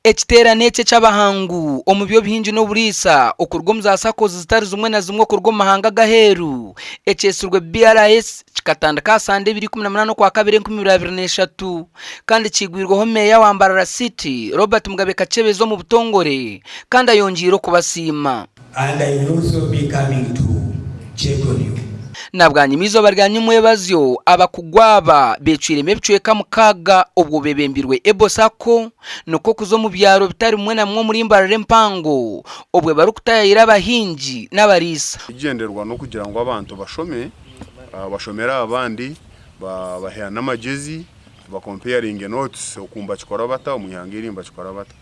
Ekiteerane eki eky'abahangu omu by'obuhingi n'oburiisa okuruga omu za SACCOs zitari zimwe na zimwe okuruga omu mahanga ag'aheeru ekyetsirwe BRS kikatandika aha Sande ebiro 18 Okwakabiri 2023 kandi kiigwirweho Meeya wa Mbarara City, Robert Mugabe Kakyebezi omu butongore kandi ayongyeire okubasiima. And I will also be coming to check on you. Na bwanyima eizooba rya nyimwebazyo, abakugu aba beecwiremu ebicweka mukaaga obwo beebembirwe Ebo Sacco nikwo kuza omu byaro bitari bimwe na bimwe omuri Mbarara empango obwe barikutayaayira abahingi n'abariisa. Ekigyendererwa n'okugira ngu abantu bashome, bashomere abandi, babahe n'amagyezi, bakompeyaringe notes oku nibakikora bata, omu ihanga eri nibakikora bata.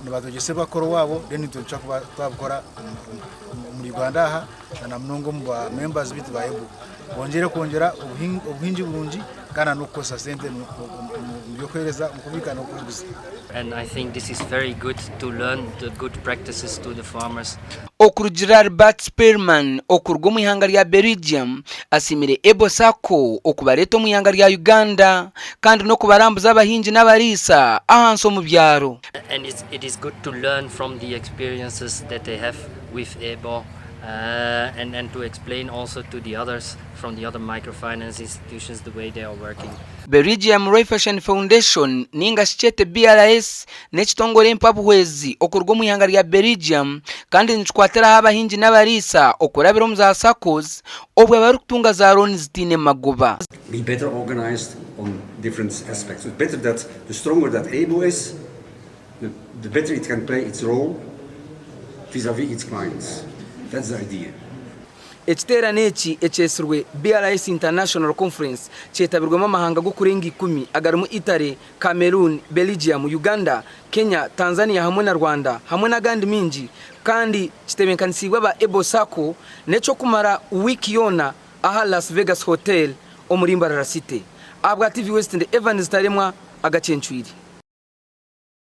Nibatwegyesa ebi barikukora owaabo then itwe nituza kuba twabikora omuri Uganda aha na munonga omu ba members baitu ba EBO. Bongyere kwongyera obuhingi burungi kandi n'okukozesa sente omu by'okuheereza omu kubiika n'okuguza. And I think this is very good to learn the good practices to the farmers. Okurugiirira ahari Bart Speelman okuruga omu ihanga rya Belgium, asiimire Ebo Sacco okubareeta omu ihanga rya Uganda kandi n'okubarambuza abahingi n'abariisa ahansi omu byaro. And it is good to learn from the experiences that they have with Ebo and, and to explain also to the others from the other microfinance institutions the way they are working. Belgium Raiffeisen Foundation ninga shi kyete BRS n'ekitongore empabuhwezi okuruga omu ihanga rya Belgium kandi nikikwatiraho abahingi n'abariisa okurabira omu za SACCOs obwe barikutunga za looni zitaine magoba. Be better organized on different aspects. It's better that the stronger that EBO is, the, the better it can play its role vis-à-vis its clients. That's the idea. Ekiteerane eki ekyetsirwe BRS International Conference kyetabirwemu amahanga g'okurenga ikumi agarimu Italy, Cameroon, Belgium, Uganda, Kenya, Tanzania hamwe na Rwanda hamwe n'agandi maingi kandi kitebenkanisiibwe aba Ebo Sacco n'eky'okumara wiiki yoona aha Las Vegas Hotel omuri Mbarara City. Ahabwa TV West ndi Evans Taremwa, Agacencwire.